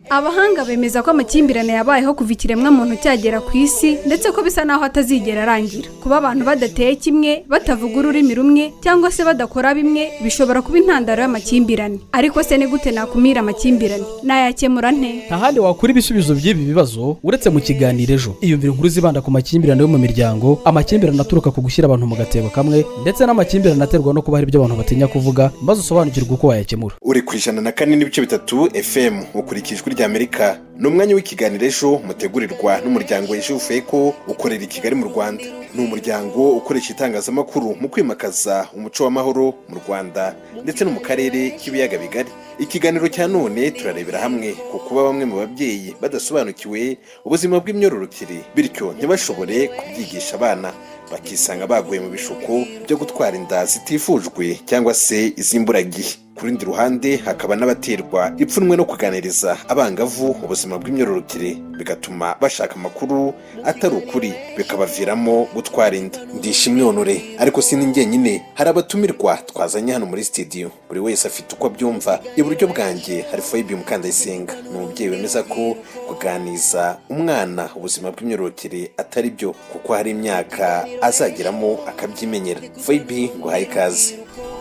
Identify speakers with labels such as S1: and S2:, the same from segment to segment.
S1: Abahanga bemeza ko amakimbirane yabayeho kuva ikiremwamuntu cyagera ku isi, ndetse ko bisa n'aho atazigera arangira. Kuba abantu badateye kimwe, batavuga ururimi rumwe cyangwa se badakora bimwe bishobora kuba intandaro y'amakimbirane. Ariko se ni gute nakumira amakimbirane? Nayakemura nte?
S2: Nta handi wakura ibisubizo by'ibi bibazo uretse mu kiganiro Ejo. Iyumvire inkuru zibanda ku makimbirane yo mu miryango, amakimbirane aturuka ku gushyira abantu mu gatebo kamwe, ndetse n'amakimbirane aterwa no kuba hari ibyo abantu batinya kuvuga, maze usobanukirwe uko wayakemura.
S3: Uri ku 104.3 FM, ukurikije Ijwi ry'Amerika. Ni umwanya w'ikiganiro Ejo mutegurirwa n'umuryango Ejo Youth Eco ukorera i Kigali mu Rwanda. Ni umuryango ukoresha itangazamakuru mu kwimakaza umuco w'amahoro mu Rwanda ndetse no mu karere k'Ibiyaga Bigari. Ikiganiro cya none turarebera hamwe ku kuba bamwe mu babyeyi badasobanukiwe ubuzima bw'imyororokere, bityo ntibashobore kubyigisha abana, bakisanga baguye mu bishuko byo gutwara inda zitifujwe cyangwa se iz'imburagihe. Ku rundi ruhande hakaba n'abaterwa ipfunwe no kuganiriza abangavu ubuzima bw'imyororokere, bigatuma bashaka amakuru atari ukuri, bikabaviramo gutwara inda. Ndishimwe Honore, ariko si ni njyenyine, hari abatumirwa twazanye hano muri studio, buri wese afite uko abyumva. Iburyo bwanjye hari Foyibi Mukandayisenga, ni umubyeyi wemeza ko kuganiza umwana ubuzima bw'imyororokere atari byo, kuko hari imyaka azageramo akabyimenyera. Foyibi, nguhaye ikaze.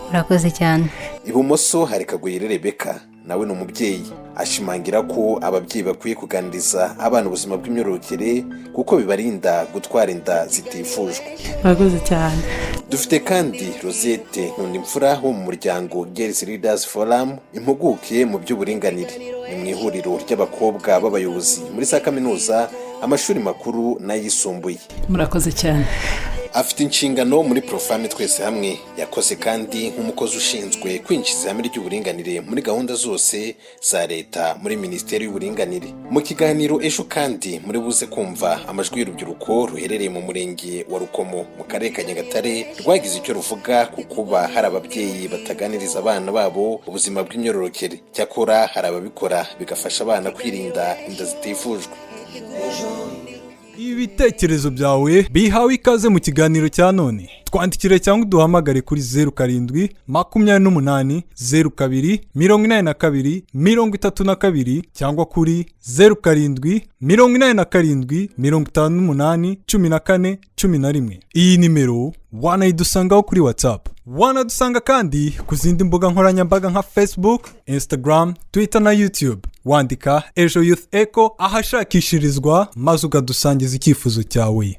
S4: Urakoze cyane.
S3: Ibumoso hari Kagwire Rebeka, nawe ni umubyeyi, ashimangira ko ababyeyi bakwiye kuganiriza abana ubuzima bw'imyororokere kuko bibarinda gutwara inda zitifujwe.
S5: Urakoze cyane.
S3: Dufite kandi Rosette Nkundimfura wo mu muryango Girls Leaders Forum, impuguke mu by'uburinganire. Ni mu ihuriro ry'abakobwa b'abayobozi muri za kaminuza, amashuri makuru n'ayisumbuye.
S5: Murakoze cyane.
S3: Afite inshingano muri Pro-Femmes Twese Hamwe. Yakoze kandi nk'umukozi ushinzwe kwinjiza ihame ry'uburinganire muri gahunda zose za leta muri Minisiteri y'Uburinganire. Mu kiganiro Ejo kandi muri buze kumva amajwi y'urubyiruko ruherereye mu murenge wa Rukomo mu karere ka Nyagatare, rwagize icyo ruvuga ku kuba hari ababyeyi bataganiriza abana babo ubuzima bw'imyororokere, cyakora hari ababikora bigafasha abana kwirinda inda zitifujwe.
S6: Ibitekerezo byawe bihawe ikaze mu kiganiro cya none. Twandikire cyangwa uduhamagare kuri 0728028232 cyangwa kuri 0787581411. Iyi nimero wanayidusangaho kuri WhatsApp. Wanadusanga kandi ku zindi mbuga nkoranyambaga nka Facebook, Instagram, Twitter na YouTube, wandika Ejo Youth Eco ahashakishirizwa, maze ukadusangiza icyifuzo cyawe.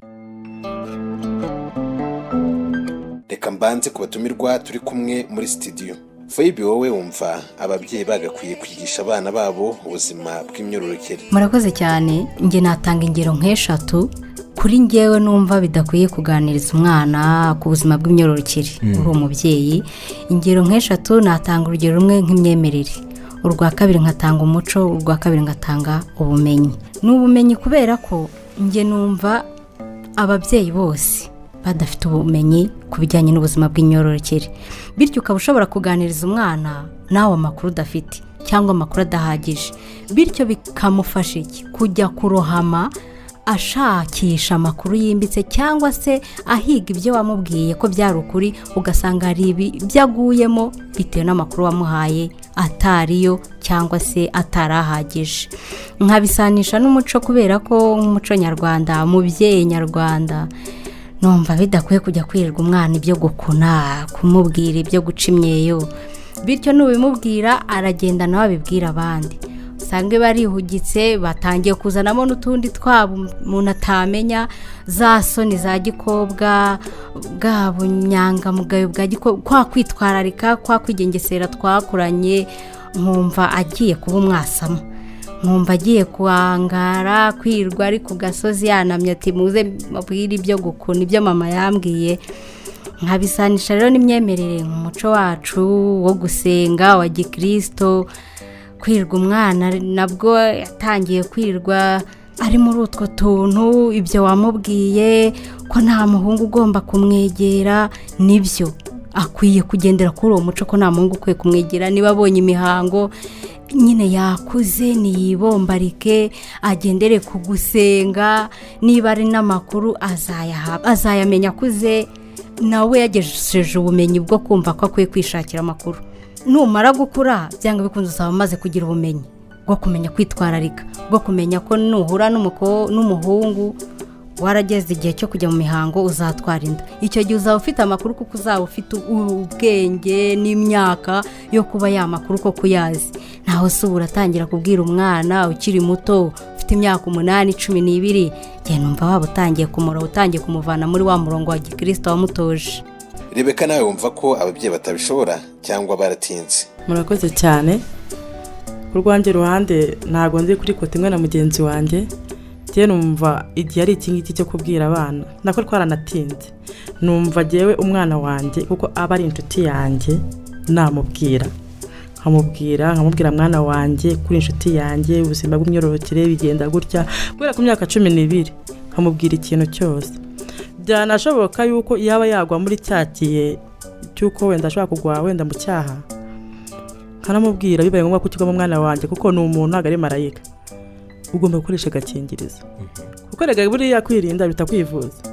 S3: Reka mbanze ku batumirwa turi kumwe muri studio. Foyibi, wowe wumva ababyeyi bagakwiye kwigisha abana babo ubuzima bw'imyororokere?
S4: Murakoze cyane. Njye natanga ingero nk'eshatu kuri ngewe numva bidakwiye kuganiriza umwana ku buzima bw'imyororokere uri umubyeyi. Ingero nk'eshatu, natanga urugero rumwe nk'imyemerere, urwa kabiri nkatanga umuco, urwa kabiri ngatanga ubumenyi. Ni ubumenyi kubera ko njye numva ababyeyi bose badafite ubumenyi ku bijyanye n'ubuzima bw'imyororokere, bityo ukaba ushobora kuganiriza umwana nawe amakuru udafite cyangwa amakuru adahagije, bityo bikamufasha iki? Kujya kurohama ashakisha amakuru yimbitse cyangwa se ahiga ibyo wamubwiye ko byari ukuri, ugasanga hari ibyo aguyemo bitewe n'amakuru wamuhaye atariyo cyangwa se atarahagije. Nkabisanisha n'umuco kubera ko nk'umuco nyarwanda, umubyeyi nyarwanda, numva bidakwiye kujya kwirirwa umwana ibyo gukuna, kumubwira ibyo guca imyeyo. Bityo nubimubwira aragenda nawe abibwira abandi, usange barihugitse, batangiye kuzanamo n'utundi twabo umuntu atamenya, za soni za gikobwa, bwa bunyangamugayo bwa gikobwa, kwa kwitwararika, kwa kwigengesera twakuranye. Nkumva agiye kuba umwasama, nkumva agiye kuhangara, kwirwa ari ku gasozi yanamye ati: "Muze mabwire ibyo gukuna, ibyo mama yambwiye." Nkabisanisha rero n'imyemerere mu muco wacu wo gusenga wa gikirisito, kwirwa umwana nabwo yatangiye kwirwa ari muri utwo tuntu, ibyo wamubwiye ko nta muhungu ugomba kumwegera, nibyo akwiye kugendera kuri uwo muco, ko nta muhungu ukwiye kumwegera. Niba abonye imihango nyine yakuze, niyibombarike, agendere ku gusenga. Niba ari n'amakuru azayamenya akuze, nawe yagejeje ubumenyi bwo kumva ko akwiye kwishakira amakuru. Numara gukura, byanga bikunze uzaba umaze kugira ubumenyi. Bwo kumenya kwitwararika, bwo kumenya ko nuhura n'umuhungu warageze igihe cyo kujya mu mihango uzatwara inda. Icyo gihe uzaba ufite amakuru, kuko uzaba ufite ubwenge n'imyaka yo kuba ya makuru ko kuyazi. Ntaho se ubu uratangira kubwira umwana ukiri muto ufite imyaka 8, 12? Njye numva waba utangiye kumura, utangiye kumuvana muri wa murongo wa gikirisito wamutoje.
S3: Rebeka, nawe wumva ko ababyeyi batabishobora cyangwa baratinze?
S5: Murakoze cyane. Ku rwanjye ruhande, ntabwo nzi kuri côté imwe na mugenzi wanjye. Njye numva igihe ari iki ngiki cyo kubwira abana, nako twaranatinze. Numva ngewe umwana wanjye, kuko aba ari inshuti yanjye, namubwira, nkamubwira: "Mwana wanjye, kuri inshuti yanjye, ubuzima bw'imyororokere bigenda gutya." Guhera ku myaka 12 nkamubwira ikintu cyose. Byanashoboka yuko yaba yagwa muri cya gihe cy'uko wenda ashobora kugwa wenda mu cyaha, nkanamubwira. Bibaye ngombwa ko ukigwamo, umwana wanjye, kuko ni umuntu, ntabwo ari marayika, ugomba gukoresha agakingirizo, kuko rega buriya kwirinda bita kwivuza.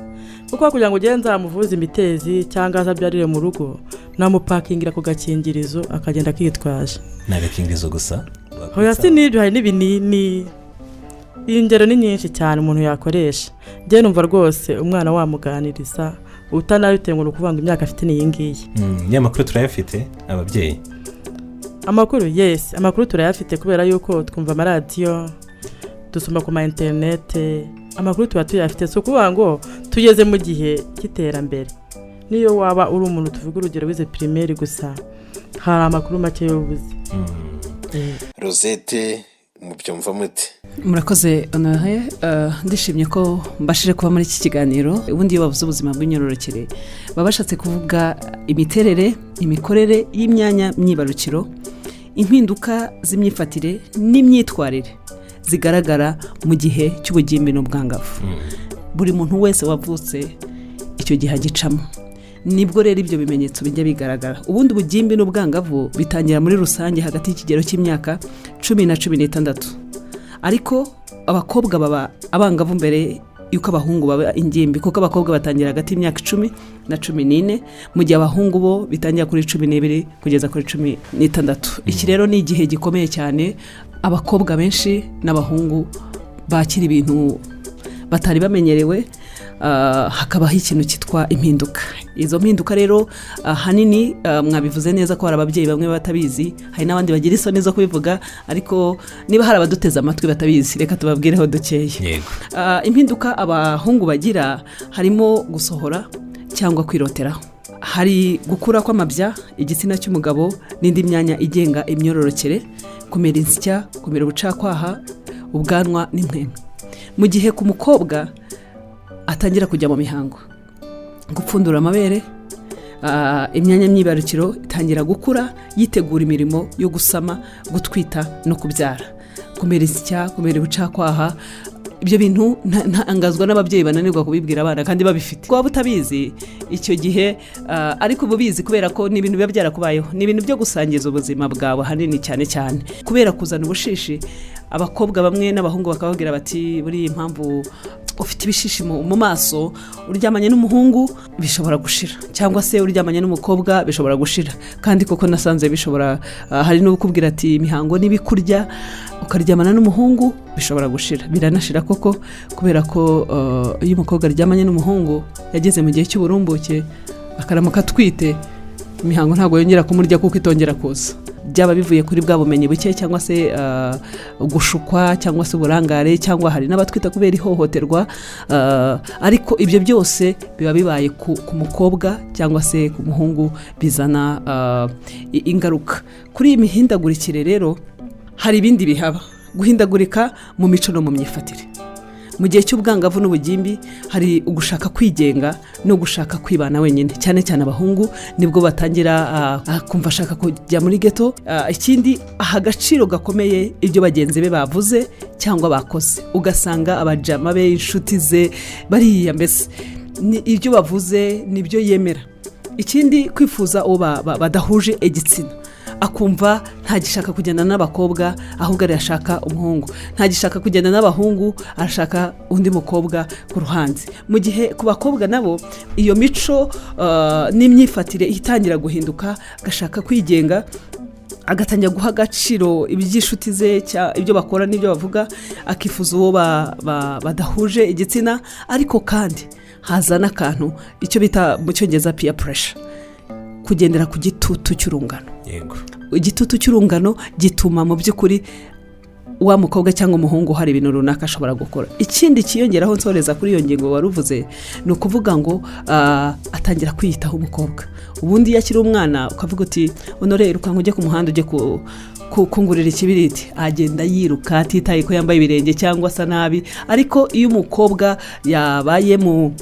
S5: Kuko kugira ngo ugende nzamuvuze imitezi cyangwa azabyarire mu rugo, namupakingira ku gakingirizo akagenda akitwaje.
S7: Ni agakingirizo gusa?
S5: Hoya, si n'ibyo, hari n'ibinini. Ingero ni nyinshi cyane umuntu yakoresha. Njye numva rwose umwana wamuganiriza utanabitewe ngo ni ukuvuga ngo imyaka afite ni iyi ngiyi.
S7: Ya makuru turayafite, ababyeyi?
S5: Amakuru, yes, amakuru turayafite, kubera yuko twumva amaradiyo, dusoma ku ma interinete, amakuru tuba tuyafite. Si ukuvuga ngo tugeze mu gihe cy'iterambere, niyo waba uri umuntu, tuvuga urugero, wize primaire gusa, hari amakuru make y'ubuzi.
S3: Rosette, mubyumva mute?
S8: Murakoze, Honore. Ndishimye ko mbashije kuba muri iki kiganiro. Ubundi iyo bavuze ubuzima bw'imyororokere, baba bashatse kuvuga imiterere, imikorere y'imyanya myibarukiro, impinduka z'imyifatire n'imyitwarire zigaragara mu gihe cy'ubugimbi n'ubwangavu. Buri muntu wese wavutse icyo gihe agicamo. Nibwo rero ibyo bimenyetso bijya bigaragara. Ubundi ubugimbi n'ubwangavu bitangira muri rusange hagati y'ikigero cy'imyaka 10 na 16, ariko abakobwa baba abangavu mbere y'uko abahungu baba ingimbi, kuko abakobwa batangira hagati y'imyaka 10 na 14, mu gihe abahungu bo bitangira kuri 12 kugeza kuri 16. Iki rero ni igihe gikomeye cyane, abakobwa benshi n'abahungu bakira ibintu batari bamenyerewe, hakabaho ikintu cyitwa impinduka. Izo mpinduka rero ahanini, mwabivuze neza ko hari ababyeyi bamwe batabizi, hari n'abandi bagira isoni zo kubivuga, ariko niba hari abaduteze amatwi batabizi, reka tubabwireho dukeya. Impinduka abahungu bagira harimo gusohora cyangwa kwiroteraho, hari gukura kw'amabya, igitsina cy'umugabo n'indi myanya igenga imyororokere, kumera insya, kumera ubucakwaha, ubwanwa n'impwemwe. Mu gihe ku mukobwa atangira kujya mu mihango, gupfundura amabere, imyanya myibarukiro itangira gukura yitegura imirimo yo gusama, gutwita no kubyara, kumera insya, kumera ubucakwaha. Ibyo bintu ntangazwa n'ababyeyi bananirwa kubibwira abana kandi babifite. Waba utabizi icyo gihe, ariko uba ubizi, kubera ko ni ibintu biba byarakubayeho, ni ibintu byo gusangiza ubuzima bwawe ahanini, cyane cyane kubera kuzana ubushishi. Abakobwa bamwe n'abahungu bakababwira bati: "Buriya impamvu ufite ibishishi mu maso, uryamanye n'umuhungu bishobora gushira, cyangwa se uryamanye n'umukobwa bishobora gushira." Kandi koko nasanze bishobora. Hari n'ukubwira ati: "Imihango n'ibikurya, ukaryamana n'umuhungu bishobora gushira." Biranashira koko, kubera ko iyo umukobwa aryamanye n'umuhungu yageze mu gihe cy'uburumbuke, akaramuka atwite, imihango ntabwo yongera kumurya kuko itongera kuza. Byaba bivuye kuri bwa bumenyi buke, cyangwa se gushukwa, cyangwa se uburangare, cyangwa hari n'abatwita kubera ihohoterwa, ariko ibyo byose biba bibaye ku mukobwa cyangwa se ku muhungu, bizana ingaruka kuri iyi mihindagurikire. Rero hari ibindi bihaba: guhindagurika mu mico no mu myifatire. Mu gihe cy'ubwangavu n'ubugimbi hari ugushaka kwigenga no gushaka kwibana wenyine, cyane cyane abahungu nibwo batangira kumva ashaka kujya muri ghetto. Ikindi, aha agaciro gakomeye ibyo bagenzi be bavuze cyangwa bakoze, ugasanga abajama be, inshuti ze, bariya mbese ni ibyo bavuze nibyo yemera. Ikindi, kwifuza uwo badahuje igitsina, akumva ntagishaka kugenda n'abakobwa ahubwo arashaka umuhungu, ntagishaka kugenda n'abahungu, arashaka undi mukobwa ku ruhande. Mu gihe ku bakobwa nabo iyo mico n'imyifatire itangira guhinduka, agashaka kwigenga, Agatangira guha agaciro iby'inshuti ze, ibyo bakora n'ibyo bavuga, akifuza uwo badahuje igitsina. Ariko kandi haza n'akantu, icyo bita mu Cyongereza peer pressure, kugendera ku gitutu cy'urungano. Igitutu cy'urungano gituma mu by'ukuri wa mukobwa cyangwa umuhungu hari ibintu runaka ashobora gukora. Ikindi kiyongeraho, nsoreza kuri iyo ngingo wari uvuze, ni ukuvuga ngo atangira kwiyitaho umukobwa. Ubundi iyo akiri umwana ukavuga uti: "Honore, irukanka ujye ku muhanda, ujye kungurira ikibiriti," agenda yiruka atitaye ko yambaye ibirenge cyangwa asa nabi. Ariko iyo umukobwa yabaye mu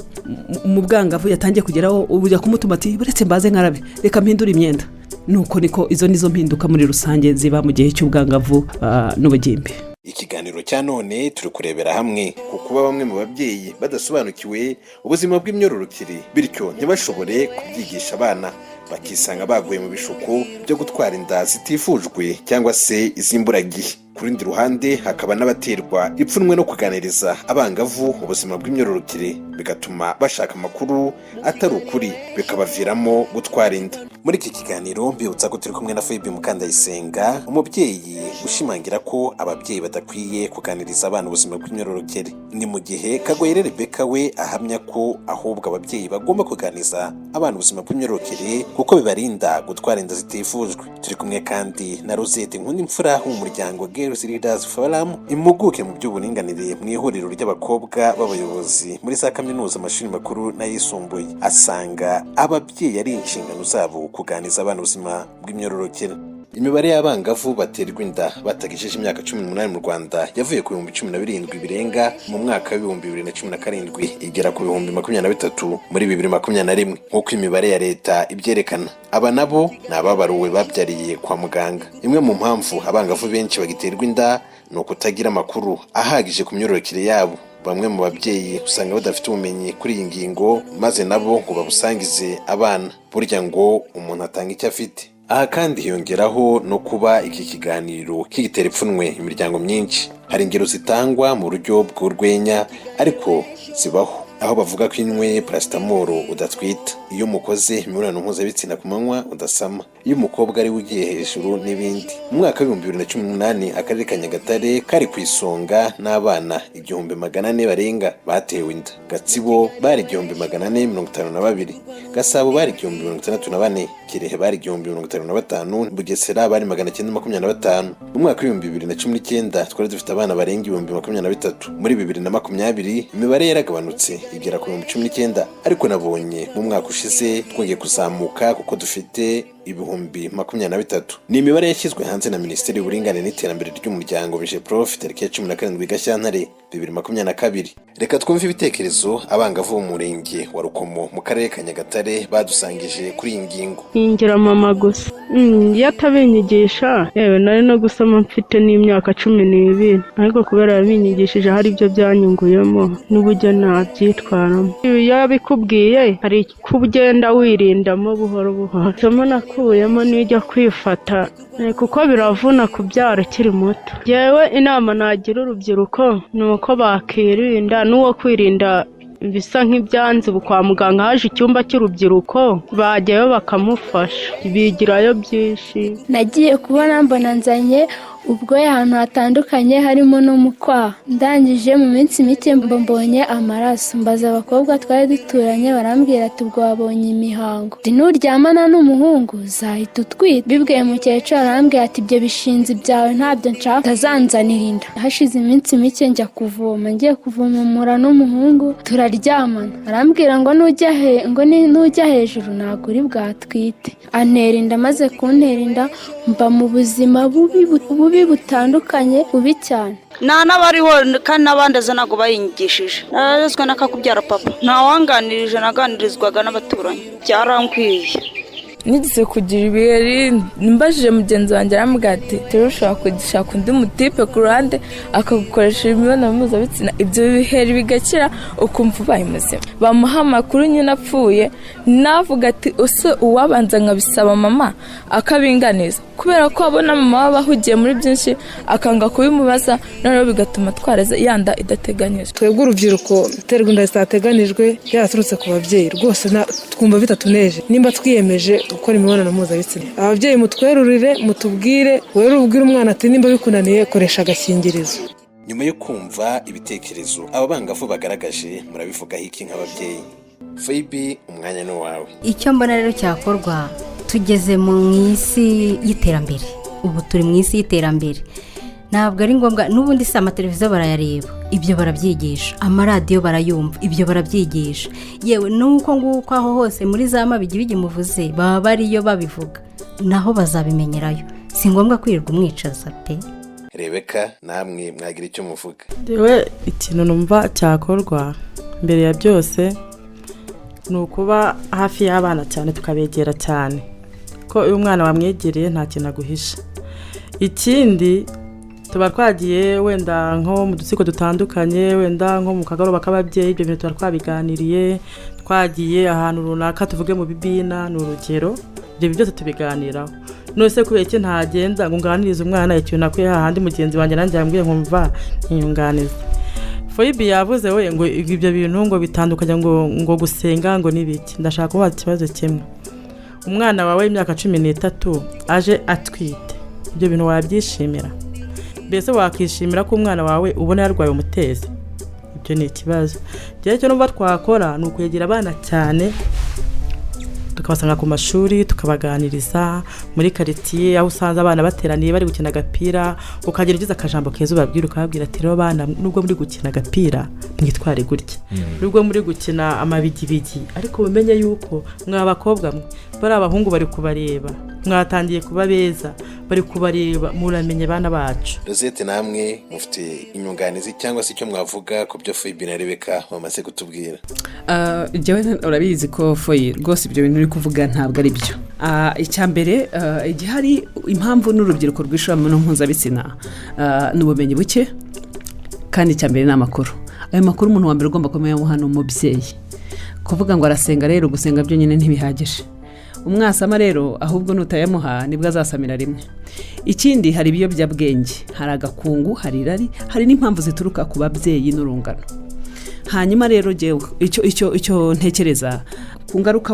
S8: bwangavu, yatangiye kugeraho, ujya kumutuma ati: "Buretse mbaze nkarabe, reka mpindure imyenda." Nuko niko izo nizo mpinduka muri rusange ziba mu gihe cy'ubwangavu n'ubugimbi.
S3: Ikiganiro cya none turi kurebera hamwe ku kuba bamwe mu babyeyi badasobanukiwe ubuzima bw'imyororokere, bityo ntibashobore kubyigisha abana, bakisanga baguye mu bishuko byo gutwara inda zitifujwe cyangwa se iz'imburagihe. Ku rundi ruhande hakaba n'abaterwa ipfunwe no kuganiriza abangavu ubuzima bw'imyororokere, bigatuma bashaka amakuru atari ukuri, bikabaviramo gutwara inda. Muri iki kiganiro mbibutsa ko turi kumwe na Phoebe Mukandayisenga, umubyeyi ushimangira ko ababyeyi badakwiye kuganiriza abana ubuzima bw'imyororokere, ni mu gihe Kagoyire Rebecca we ahamya ko ahubwo ababyeyi bagomba kuganiriza abana ubuzima bw'imyororokere kuko bibarinda gutwara inda zitifujwe. Turi kumwe kandi na Rosette Nkundimfura wo mu muryango Girls Leaders Forum, impuguke mu by'uburinganire mu ihuriro ry'abakobwa b'abayobozi muri za kaminuza, amashuri makuru n'ayisumbuye. Asanga ababyeyi ari inshingano zabo kuganiriza abana ubuzima bw'imyororokere. Imibare y'abangavu baterwa inda batagejeje imyaka 18 mu Rwanda yavuye ku 17 000 birenga mu mwaka wa 2017, igera ku 23 000 muri 2021, nk'uko imibare ya leta ibyerekana. Aba nabo ni ababaruwe babyariye kwa muganga. Imwe mu mpamvu abangavu benshi bagiterwa inda ni ukutagira amakuru ahagije ku myororokere yabo. Bamwe mu babyeyi usanga badafite ubumenyi kuri iyi ngingo, maze nabo ngo babusangize abana. Burya ngo umuntu atanga icyo afite. Aha kandi hiyongeraho no kuba iki kiganiro kigitera ipfunwe imiryango myinshi. Hari ingero zitangwa mu buryo bw'urwenya ariko zibaho, aho bavuga ko iyo unyweye paracetamol udatwita, iyo mukoze imibonano mpuzabitsina ku manywa udasama, iyo umukobwa ari we ugiye hejuru n'ibindi. Mu mwaka wa 2018 akarere ka Nyagatare kari ku isonga n'abana 1400 barenga batewe inda. Gatsibo bari 1452, Gasabo bari 1064, Kirehe bari 1055, Bugesera bari 925. Mu mwaka wa 2019 twari dufite abana barenga 23 000. Muri 2020 imibare yaragabanutse igera ku 19 000, ariko nabonye mu mwaka ushize twongeye kuzamuka kuko dufite 23 000. Ni imibare yashyizwe hanze na Minisiteri y'Uburinganire n'Iterambere ry'Umuryango, MIGEPROF, tariki ya 17 Gashyantare 2022. Reka twumve ibitekerezo abangavu bo mu murenge wa Rukomo mu karere ka Nyagatare badusangije kuri iyi ngingo.
S9: Nkingira mama gusa. Iyo atabinyigisha, yewe nari no gusama mfite n'imyaka 12, ariko kubera yabinyigishije hari ibyo byanyunguyemo n'uburyo nabyitwaramo. Iyo yabikubwiye hari ko ugenda wirindamo buhoro buhoro. Isomo nakuyemo nijya kwifata, kuko biravuna kubyara ukiri muto. Yewe, inama nagira urubyiruko ni uko bakirinda, n'uwo kwirinda bisa nk'ibyanze, ubu kwa muganga haje icyumba cy'urubyiruko, bajyayo bakamufasha, bigirayo byinshi.
S10: Nagiye kubona mbona nzanye ubwoya ahantu hatandukanye, harimo no mu kwaha. Ndangije mu minsi mike mbonye amaraso, mbaza abakobwa twari duturanye, barambwira ati: "Ubwo wabonye imihango, nuryamana n'umuhungu uzahita utwita." Bibwiye mukecuru, arambwira ati: "Ibyo bishinzi byawe ntabyo nshaka, utazanzanira inda." Hashize iminsi mike njya kuvoma, ngiye kuvoma mpura n'umuhungu turaryamana, arambwira ngo nujya he, ngo nujya hejuru ntabwo uri bwatwite. Antera inda. Amaze kuntera inda mba mu buzima bubi bubi butandukanye, bubi cyane.
S11: Nta n'abariho kandi n'abandeze ntabwo bayinyigishije. Nararezwe n'akakubyara papa, ntawanganirije, naganirizwaga n'abaturanyi, byarankwiye.
S12: Nigeze kugira ibiheri, mbajije mugenzi wanjye aramubwira ati: "Rero ushobora gushaka undi mutipe ku ruhande akagukoresha imibonano mpuzabitsina, ibyo biheri bigakira, ukumva ubaye muzima." Bamuha amakuru nyine apfuye, navuga ati: "Ese uwabanza nkabisaba mama akabinganiza?" Kubera ko abona mama waba ahugiye muri byinshi, akanga kubimubaza, noneho bigatuma twaraza yanda idateganyijwe.
S13: Twebwe urubyiruko, guterwa inda zitateganijwe byaraturutse ku babyeyi, rwose twumva bitatuneje. Nimba twiyemeje Gukora imibonano mpuzabitsina, ababyeyi mutwerurire, mutubwire, were ubwire umwana ati nimba bikunaniye koresha agakingirizo.
S3: Nyuma yo kumva ibitekerezo aba bangavu bagaragaje, murabivugaho iki nk'ababyeyi? Fayibi, umwanya ni uwawe.
S4: Icyo mbona rero cyakorwa, tugeze mu isi y'iterambere, ubu turi mu isi y'iterambere, ntabwo ari ngombwa n'ubundi. Si amateleviziyo barayareba, ibyo barabyigisha, amaradiyo barayumva, ibyo barabyigisha, yewe nuko nguko aho hose muri za mabigibigi muvuze baba bariyo babivuga, naho bazabimenyerayo. Si ngombwa kwirirwa umwicaza pe.
S3: Rebeka, namwe mwagira icyo muvuga.
S5: Yewe, ikintu numva cyakorwa mbere ya byose ni ukuba hafi y'abana cyane, tukabegera cyane, ko iyo umwana wamwegereye nta kintu aguhisha. Ikindi, tuba twagiye wenda nko mu dutsiko dutandukanye, wenda nko mu kagoroba k'ababyeyi, ibyo bintu tuba twabiganiriye, twagiye ahantu runaka, tuvuge mu bibina ni urugero, ibyo bintu byose tubiganiraho. None se kubera iki ntagenda ngo nganirize umwana ikintu nakwiye hahandi mugenzi wanjye nanjye yambwiye nkumva ntiyunganize? Foyibi yavuze we ngo ibyo bintu ngo bitandukanye, ngo gusenga ngo n'ibiki. Ndashaka kubaza ikibazo kimwe: umwana wawe w'imyaka 13 aje atwite, ibyo bintu wabyishimira? Mbese wakishimira ko umwana wawe ubona yarwaye umutezi? Ibyo ni ikibazo. Njyewe icyo numva twakora ni ukwegera abana cyane, tukabasanga ku mashuri, tukabaganiriza muri karitsiye, aho usanze abana bateraniye bari gukina agapira, ukagira ugize akajambo keza ubabwira, ukababwira ati rero bana, nubwo muri gukina agapira mwitware gutya, nubwo muri gukina amabigibigi, ariko mumenye yuko mwa bakobwa mwe, bari abahungu bari kubareba, mwatangiye kuba beza, bari kubareba, muramenye bana bacu.
S3: Rosette, namwe mufite inyunganizi cyangwa se icyo mwavuga ku byo Foyibi na Rebeka bamaze kutubwira?
S8: Njyewe urabizi ko Foyi rwose ibyo bintu uri kuvuga ntabwo ari byo. Icya mbere igihari, impamvu n'urubyiruko rwishora mu mibonano mpuzabitsina ni ubumenyi buke, kandi icya mbere ni amakuru. Ayo makuru umuntu wa mbere ugomba kumenya ni umubyeyi. Kuvuga ngo arasenga rero, gusenga byonyine ntibihagije. Umwasama rero ahubwo nutayamuha nibwo azasamira rimwe. Ikindi, hari ibiyobyabwenge, hari agakungu, hari irari, hari n'impamvu zituruka ku babyeyi n'urungano. Hanyuma rero jyewe icyo ntekereza ku ngaruka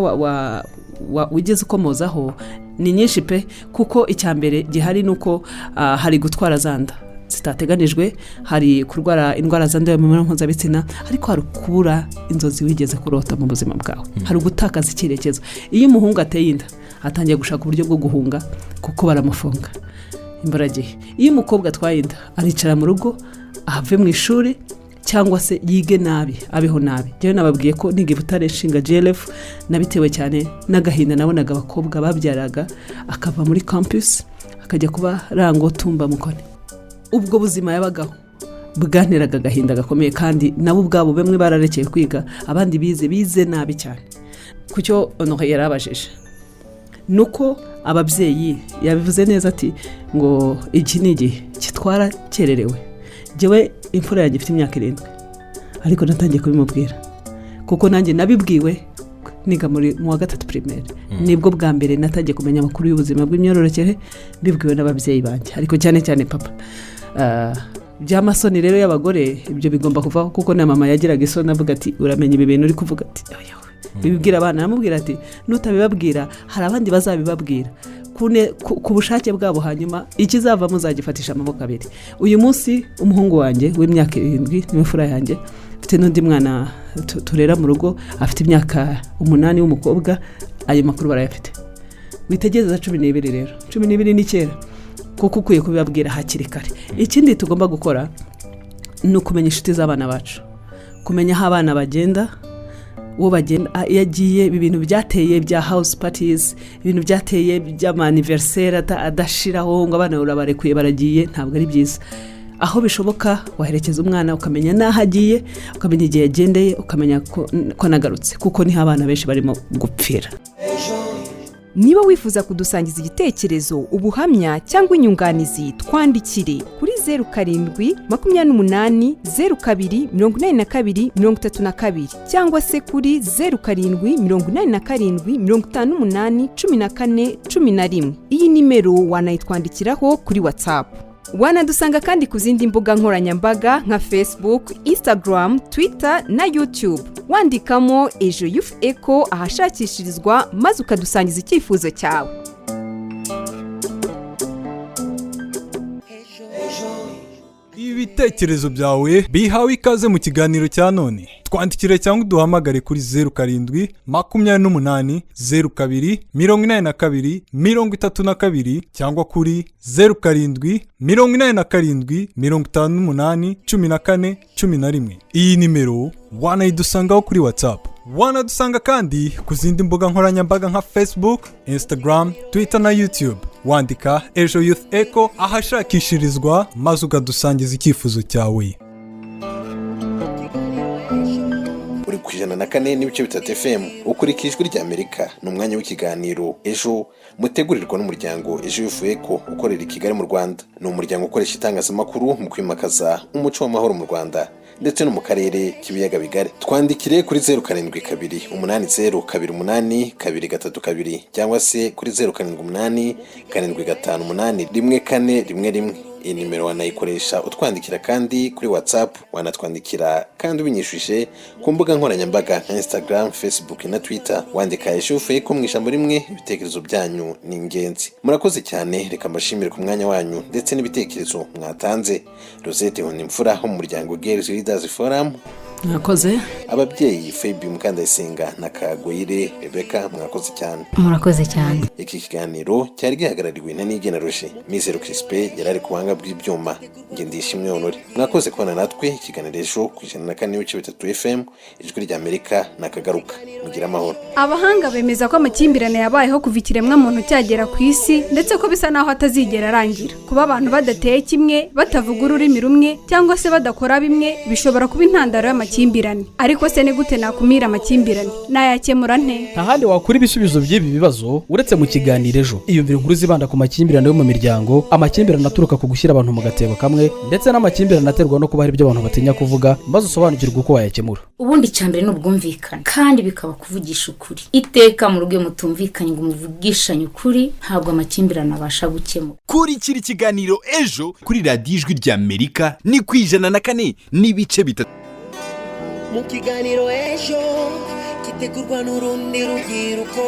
S8: wigeze ukomozaho ni nyinshi pe, kuko icya mbere gihari ni uko hari gutwara za nda zitateganijwe, hari kurwara indwara zandurira mu mibonano mpuzabitsina, ariko hari kubura inzozi wigeze kurota mu buzima bwawe, hari ugutakaza icyerekezo. Iyo umuhungu ateye inda atangiye gushaka uburyo bwo guhunga kuko baramufunga imburagihe. Iyo umukobwa atwaye inda aricara mu rugo, ave mu ishuri cyangwa se yige nabi, abeho nabi. Njyewe nababwiye ko niga i Butare nshinga GLF nabitewe cyane n'agahinda nabonaga abakobwa babyaraga akava muri campus akajya kuba rango tumba mukone. Ubwo buzima yabagaho bwanteraga agahinda gakomeye, kandi nabo ubwabo bamwe bararekeye kwiga, abandi bize nabi cyane. Ku cyo Honore yarabajije ni uko ababyeyi, yabivuze neza ati ngo iki ni igihe kitwara kererewe. Njyewe imfura yanjye ifite imyaka 7, ariko natangiye kubimubwira kuko nanjye nabibwiwe niga mu wa gatatu primaire. Nibwo bwa mbere natangiye kumenya amakuru y'ubuzima bw'imyororokere, mbibwiwe n'ababyeyi banjye, ariko cyane cyane papa. By'amasoni rero y'abagore ibyo bigomba kuvaho, kuko na mama yagiraga isoni avuga ati uramenya ibi bintu uri kuvuga, ati oya we. Bibwira abana, aramubwira ati nutabibabwira hari abandi bazabibabwira ku bushake bwabo, hanyuma ikizavamo uzagifatisha amaboko abiri. Uyu munsi umuhungu wanjye w'imyaka 7 niwe fura yanjye, mfite n'undi mwana turera mu rugo afite imyaka 8 w'umukobwa, ayo makuru barayafite. Witegereza 12 rero, 12 ni kera, kuko ukwiye kubibabwira hakiri kare. Ikindi tugomba gukora ni ukumenya inshuti z'abana bacu, kumenya aho abana bagenda, uwo bagenda, iyo agiye. Ibi bintu byateye bya house parties, ibintu byateye by'amaniveriseri adashiraho ngo abana urabarekuye baragiye, ntabwo ari byiza. Aho bishoboka waherekeza umwana, ukamenya n'aho agiye, ukamenya igihe yagendeye, ukamenya ko anagarutse, kuko niho abana benshi barimo gupfira.
S14: Niba wifuza kudusangiza igitekerezo, ubuhamya cyangwa inyunganizi, twandikire kuri 07 28 02 82 32 cyangwa se kuri 07 87 58 14 11. Iyi nimero wanayitwandikiraho kuri WhatsApp. Wanadusanga kandi ku zindi mbuga nkoranyambaga nka Facebook, Instagram, Twitter na YouTube. Wandikamo Ejo Youth Echo ahashakishirizwa, maze ukadusangiza icyifuzo cyawe.
S6: Ibitekerezo byawe bihawe ikaze mu kiganiro cya none. Twandikire cyangwa uduhamagare kuri 07 28 02 82 32 cyangwa kuri 07 87 58 14 11. Iyi nimero wanayidusangaho kuri WhatsApp. Wanadusanga kandi ku zindi mbuga nkoranyambaga nka Facebook, Instagram, Twitter na YouTube. Wandika Ejo Youth Echo ahashakishirizwa, maze ukadusangiza icyifuzo cyawe.
S3: Uri ku 104.3 FM, ukurikije Ijwi ry'Amerika. Ni umwanya w'ikiganiro Ejo mutegurirwa n'umuryango Ejo Youth Echo ukorera i Kigali mu Rwanda. Ni umuryango ukoresha itangazamakuru mu kwimakaza umuco w'amahoro mu Rwanda ndetse no mu karere k'ibiyaga bigari. Twandikire kuri 072 80 28 232 cyangwa se kuri 078 758 1411. Iyi nimero wanayikoresha utwandikira kandi kuri WhatsApp. Wanatwandikira kandi ubinyujije ku mbuga nkoranyambaga nka Instagram, Facebook na Twitter, wandika Ejo Youth Echo mu ijambo rimwe. Ibitekerezo byanyu ni ingenzi. Murakoze cyane, reka mbashimire ku mwanya wanyu ndetse n'ibitekerezo mwatanze. Rosette Nkundimfura ho mu muryango Girls Leaders Forum,
S8: Mwakoze.
S3: Ababyeyi Fabi Mukandayisenga na Kagoyire Rebecca, mwakoze cyane.
S4: Murakoze cyane.
S3: Iki kiganiro cyari gihagarariwe na Nigena Roger. Mizero Crispin yari ari ku buhanga bw'ibyuma. Njye Ndishimwe Honore. Mwakoze kubana natwe. Ikiganiro Ejo ku 104.3 FM, Ijwi ry'Amerika, nakagaruka. Mugire amahoro.
S1: Abahanga bemeza ko amakimbirane yabayeho kuva ikiremwamuntu cyagera ku isi, ndetse ko bisa naho atazigera arangira. Kuba abantu badateye kimwe, batavuga ururimi rumwe cyangwa se badakora bimwe bishobora kuba intandaro y'amakimbirane. Ariko se ni gute nakumira amakimbirane? Nayakemura nte?
S2: Nta handi wakura ibisubizo by'ibi bibazo uretse mu kiganiro Ejo. Iyumvire inkuru zibanda ku makimbirane yo mu miryango, amakimbirane aturuka ku gushyira abantu mu gatebo kamwe, ndetse n'amakimbirane aterwa no kuba hari ibyo abantu batinya kuvuga, maze usobanukirwe uko wayakemura.
S15: Ubundi icya mbere ni ubwumvikane, kandi bikaba kuvugisha ukuri. Iteka mu rugo iyo mutumvikanye ngo muvugishanye ukuri, ntabwo amakimbirane abasha gukemuka.
S16: Kurikira ikiganiro Ejo kuri Radiyo Ijwi ry'Amerika, ni ku 104.3.
S17: Mu kiganiro Ejo gitegurwa n'urundi rubyiruko.